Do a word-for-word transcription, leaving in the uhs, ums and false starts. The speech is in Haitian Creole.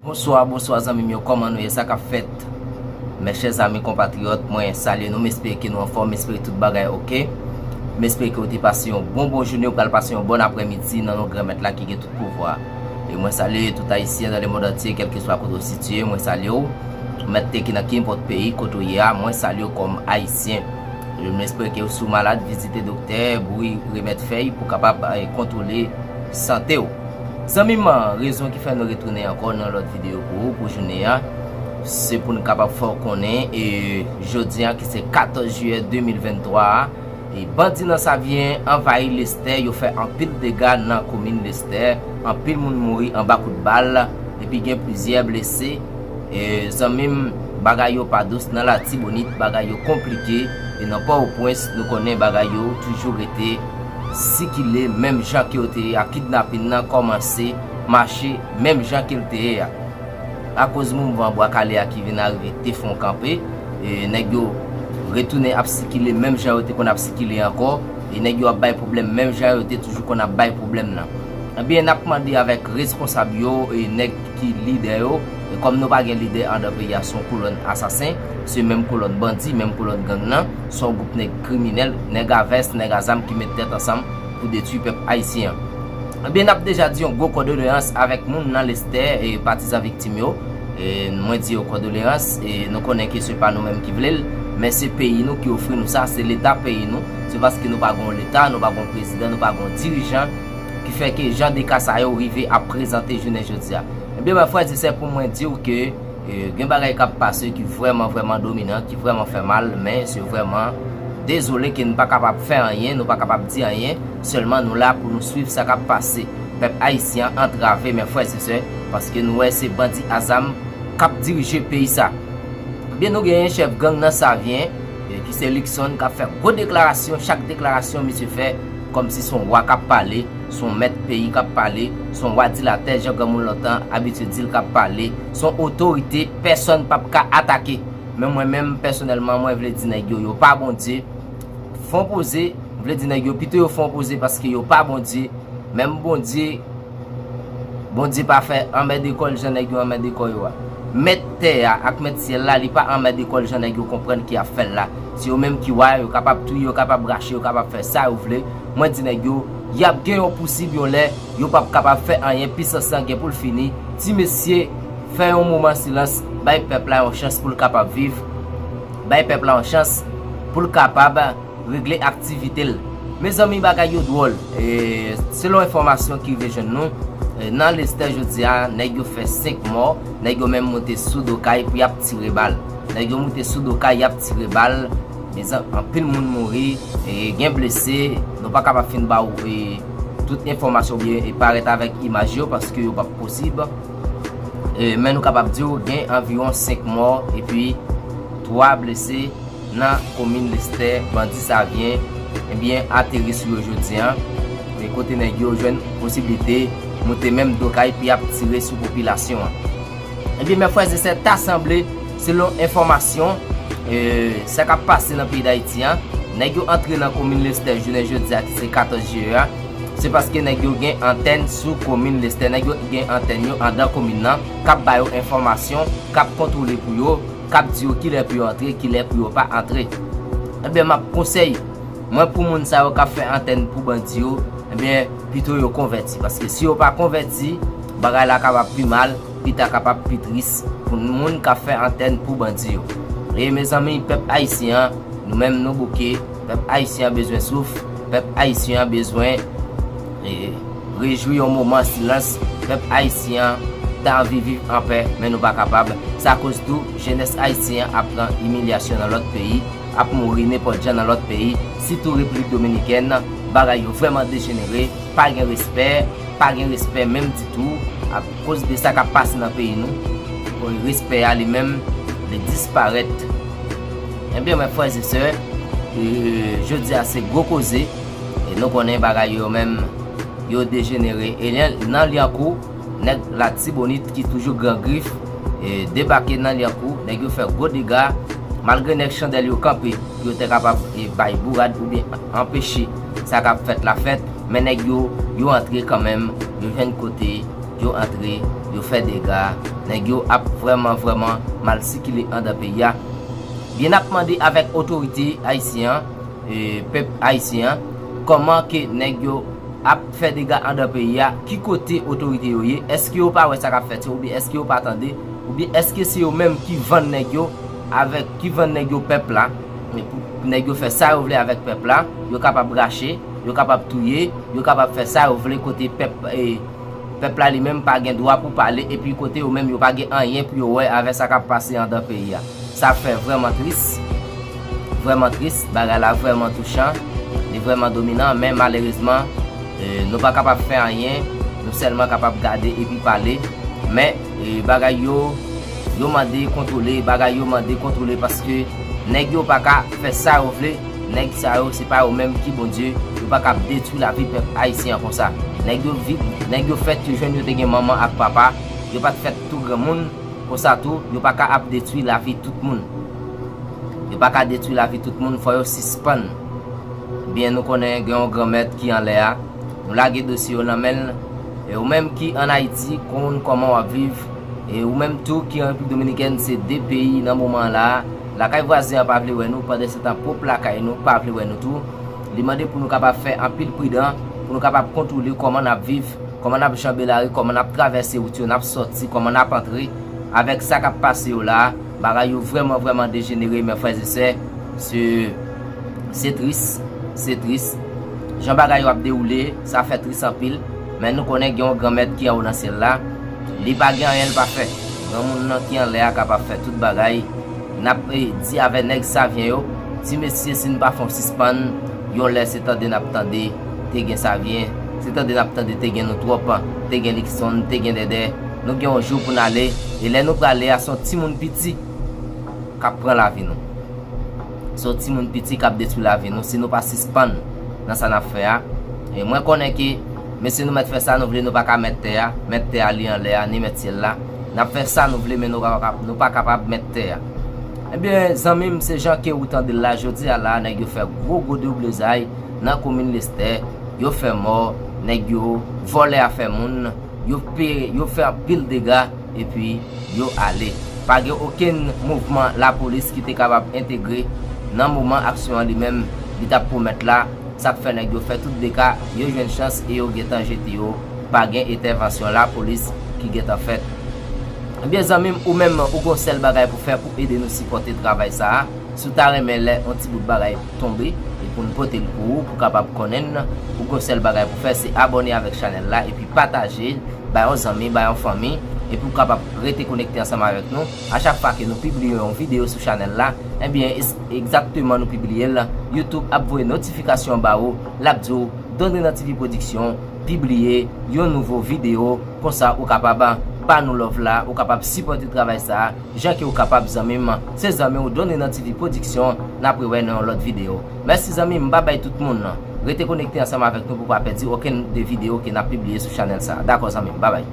Bonswa, bonswa zanmi m yo, kòman nou ye, sa k ap fèt? Mes chers amis compatriotes, mwen salye nou, m espere ke nou anfòm, m espere tout bagay oke. M espere ke w te pase yon bon bon jounen, ou pral pase yon bon aprèmidi nan non Granmèt la ki gen tout pouvwa. E mwen salye tout Ayisyen dans le monde entier, kèlkeswa kote w sitiye, mwen salye w. Mèt te ki nan kenpòt peyi kote w ye a, mwen salye w kòm Ayisyen. E m espere ke si w malad, vizite doktè, bouyi remèd fèy pou kapab eh, kontwole sante w. Zanmi m, rezon ki fè nou retounen ankò nan lòt videyo pou ou pou jounen an, se pou n kapab fè w konnen e jodi an ki se katòz jiyè de mil venntwa a, e bandi nan Savyen anvayi Lestè, yo fè anpil dega nan komin Lestè, anpil moun mouri anba kout bal, epi gen plizyè blese. E zanmi m, bagay yo pa dous nan Latibonit, bagay yo konplike, e nan Pòtoprens, nou konnen bagay yo toujou rete sikile menm jan ke yo te ye a, kidnapin nan kòmanse mache menm jan ke l te ye a. Akoz mouvman Bwa Kale a ki vin arive te fè yon kanpe, e nèg yo retounen ap sikile menm jan yo te konn ap sikile ankò, e nèg yo ap bay pwoblèm menm jan yo te toujou konn ap bay pwoblèm nan. Ebyen, n ap mande avèk responsab yo, e nèg ki lidè yo, e kòm nou pa gen lidè anndan peyi a, se yon kolòn asasen, se menm kolòn bandi, menm kolòn gang nan, se yon gwoup nèg kriminèl, nèg a vès, nèg a zam ki met tèt ansanm pou detwi pèp ayisyen an. Ebyen, n ap deja di yon gwo kondoleyans avèk moun nan Lestè e patizan viktim yo. E mwen di yo kondoleyans, e nou konnen ke se pa nou menm ki vle l, men se peyi nou ki ofri nou sa, se leta peyi nou. Se paske nou pa gon leta, nou pa gon prezidan, nou pa gon dirijan ki fè ke jan de ka sa yo rive ap prezante jounen jodi a. Ebyen, mwen frè e sè, pou mwen di w ke e, gen bagay k ap pase ki vrèman, vrèman dominan, ki vrèman fè mal, men se vrèman dezole ke nou pa kapab fè anyen, nou pa kapab di anyen, sèlman nou la pou nou swiv sa k ap pase. Pèp ayisyen an antrave, men frè e sè, paske nou wè se bandi a zam k ap dirije peyi sa. Ebyen, nou genyen chèf gang nan Savyen, e, ki se Luckson, k ap fè gwo deklarasyon, chak deklarasyon misye fè, kòmsi se yon wa k ap pale, se yon mèt peyi k ap pale, se yon wa di latè, jan granmoun lontan abitye di l k ap pale, se yon otorite pèsonn p ap ka atake. Men mwen menm, pèsonèlman, mwen vle di nèg yo, yo pa Bondye. Fè yon poze, m vle di nèg yo, pito yo fè yon poze paske yo pa Bondye. Menm Bondye, Bondye pa fè anmède kò l jan nèg yo anmède kò yo a. Mèt tè a ak mèt syèl la, li pa anmède kò l jan nèg yo konprann ke y ap fè l la. Se yo menm ki wa, yo kapab touye, yo kapab rache, yo kapab fè sa yo vle. Mwen di nèg yo, y ap gen yon pousib yon lè, yo p ap kapab fè anyen, pisans lan gen pou l fini. Ti mesye, fè yon moman silans, bay pèp la yon chans pou l kapab viv. Bay pèp la yon chans pou l kapab regle aktivite l. Mezanmi, bagay yo dwòl. E, selon enfòmasyon ki rive jwenn nou, e, nan Lestè jodi a, nèg yo fè senk mò, nèg yo menm moute sou do kay pou y ap tire bal. Nèg yo moute sou do kay, y ap tire bal. Mezan-, anpil moun mouri, e, gen blese. Nou pa kapab fin ba w, e, tout enfòmasyon oubyen, e, parèt avèk imaj yo paske yo p ap posib. E, men nou kapab di w gen anviwon senk mò epi twa blese nan komin Lestè, bandi Savyen, ebyen, ateri sou yo jodi a. E kote nèg yo jwenn posiblite moute menm do kay pou y ap tire sou popilasyon an. Ebyen, men frè e sè, ta sanble, selon enfòmasyon, e, sa k ap pase nan peyi Dayiti a, nèg yo antre nan komin Lestè jounen jodi a, ki se katòz jiyè a, se paske nèg yo gen antèn sou komin Lestè, nèg yo gen antèn yo anndan komin nan, k ap ba yo enfòmasyon, k ap kontwole pou yo, k ap di yo kilè pou yo antre, kilè pou yo pa antre. Ebyen, m ap konsèy mwen pou moun sa yo k ap fè antèn pou bandi yo, ebyen, pito yo konvèti. Paske si yo pa konvèti, bagay la kapab pi mal, pita kapab pi tris pou moun k ap fè antèn pou bandi yo. E mezanmi, pèp ayisyen an, nou menm nou bouke, pèp ayisyen an bezwen souf, pèp ayisyen an bezwen, e, rejwi yon moman silans. Pèp ayisyen an ta anvi viv anpè, men nou pa kapab. Sa koz tou, jenès ayisyen an ap pran imilyasyon nan lòt peyi, ap mouri nenpòt jan nan lòt peyi, sitou Repiblik Dominikèn. Bagay yo vrèman dejenere, pa gen respè, pa gen respè menm ditou, akoz de sa k ap pase nan peyi nou. Bon, respè a li menm, li disparèt. Ebyen, mwen frè e sè, e, jodi a se gwo koze, e nou konnen bagay yo menm, yo dejenere. E nan, nan Lyankou, nèg Latibonit ki toujou gran grif, e, debake nan Lyankou, nèg yo fè gwo dega, malgre nèg Chandèl yo kanpe, yo te kapab, e, bay bourad oubyen anpeche sa k ap fèt la fèt, men nèg yo, yo antre kanmenm, yo jwenn kote, yo antre, yo fè dega, Nèg yo ap vrèman, vrèman mal sikile andan peyi a. Byen ap mande avèk otorite ayisyen an, e, pèp ayisyen an, kòman ke nèg yo ap fè dega andan peyi a, ki kote otorite yo ye, èske yo pa wè sa k ap fèt yo, oubyen èske yo pa tande, oubyen èske se yo menm ki vann nèg yo, avèk, ki vann nèg yo pèp la, e pou nèg yo fè sa yo vle avèk pèp la, yo kapab rache, yo kapab touye, yo kapab fè sa yo vle kote pèp, e, pèp la li menm pa gen dwa pou pale, epi kote yo menm yo pa gen anyen pou yo wè avè sa k ap pase andan peyi a. Sa fè vrèman tris, vrèman tris, bagay la vrèman touchan, li vrèman dominan, men malerezman, e, nou pa kapab fè anyen, nou sèlman kapab gade epi pale, men, e, bagay yo, yo mande kontwole, bagay yo mande kontwole paske nèg yo pa ka fè sa yo vle, nèg sa yo se pa yo menm ki Bondye, yo pa ka ap detwi lavi pèp ayisyen an konsa. Nèg yo vit, nèg yo fèt yo jwenn yo te gen manman ak papa, yo pa t fèt tou granmoun, konsa tou, yo pa ka ap detwi lavi tout moun. Yo pa ka detwi lavi tout moun, fò yo sispann. Byen, nou konnen gen yon granmèt ki anlè a. Nou lage dosye yo nan men l. E ou menm ki ann Ayiti, konn kòman w ap viv. E ou menm tou ki an Repiblik Dominikèn, se de peyi nan moman an la a. Lakay vwazen an pa vle wè nou, pandansetan pwòp lakay nou pa vle wè nou tou. Li mande pou nou kapab fè anpil pridan, pou nou kapab kontwole kòman n ap viv, kòman n ap janbe lari, kòman n ap travèse wout yo, n ap sòti, kòman n ap antre. Avèk sa k ap pase yo la a, bagay yo vrèman, vrèman dejenere, men frè e sè, se, se tris, se tris. Jan bagay yo ap dewoule, sa fè tris anpil, men nou konnen gen yon granmèt ki anwo nan syèl la, li pa gen anyen l pa fè. Granmoun nan ki anlè a kapab fè tout bagay. N ap, e, di avè nèg Savyen yo, ti mesye, si n pa fè yon sispann, yon lè se tande n ap tande te gen Savyen, se tande n ap tande te gen nou twòp, te gen Likson, te gen Dèdè. Nou gen yon jou pou n ale, e lè nou prale a, se yon timoun piti k ap pran lavi nou. Se yon timoun piti k ap detwi lavi nou si nou pa sispann nan sa n ap fè a. E mwen konnen ke, mesye, nou mèt fè sa nou vle, nou pa ka mèt tè a, mèt tè a li anlè a, ni mèt syèl la. N ap fè sa nou vle, men nou pa kap-, nou pa kapab mèt tè a. Ebyen, zanmi m, se jan ke ou tande l la, jodi a la, nèg yo fè gwo, gwo deblozay nan komin Lestè, yo fè mò, nèg yo vòlè afè moun, yo pe-, yo fè anpil dega, epi yo ale. Pa gen okenn mouvman lapolis ki te kapab entegre nan moman aksyon an li menm, li t ap pwomèt la, sa k fè nèg yo fè tout dega, yo jwenn chans e yo gentan jete yo, pa gen entèvansyon lapolis ki gentan fèt. Ebyen, zanmi m, ou menm, ou gon sèl bagay pou fè pou ede nou sipòte travay sa a. Si w ta renmen lè yon ti bout bagay tonbe, e pou n pote l pou ou, pou w kapab konnen n, ou gon sèl bagay pou fè, se abòne avèk chanèl la, epi pataje l, bay yon zanmi, bay yon fanmi, epi w kapab rete konekte ansanm avèk nou. A chak fwa ke nou pibliye yon videyo sou chanèl la, ebyen, es-, egzakteman nou pibliye l, YouTube ap voye notifikasyon ba ou, l ap di w, Don Renan T V Production pibliye yon nouvo videyo, konsa ou kapab ba nou love la, ou kapab sipòte travay sa a, jan ke ou kapab, zanmi m. Se zanmi w Don Renan T V Production, n ap rewè nan yon lòt videyo. Mèsi, zanmi m, babay tout moun. Rete konekte ansanm avèk nou pou w pa pèdi okenn de videyo ke n ap pibliye sou chanèl sa a. Dakò, zanmi m, babay.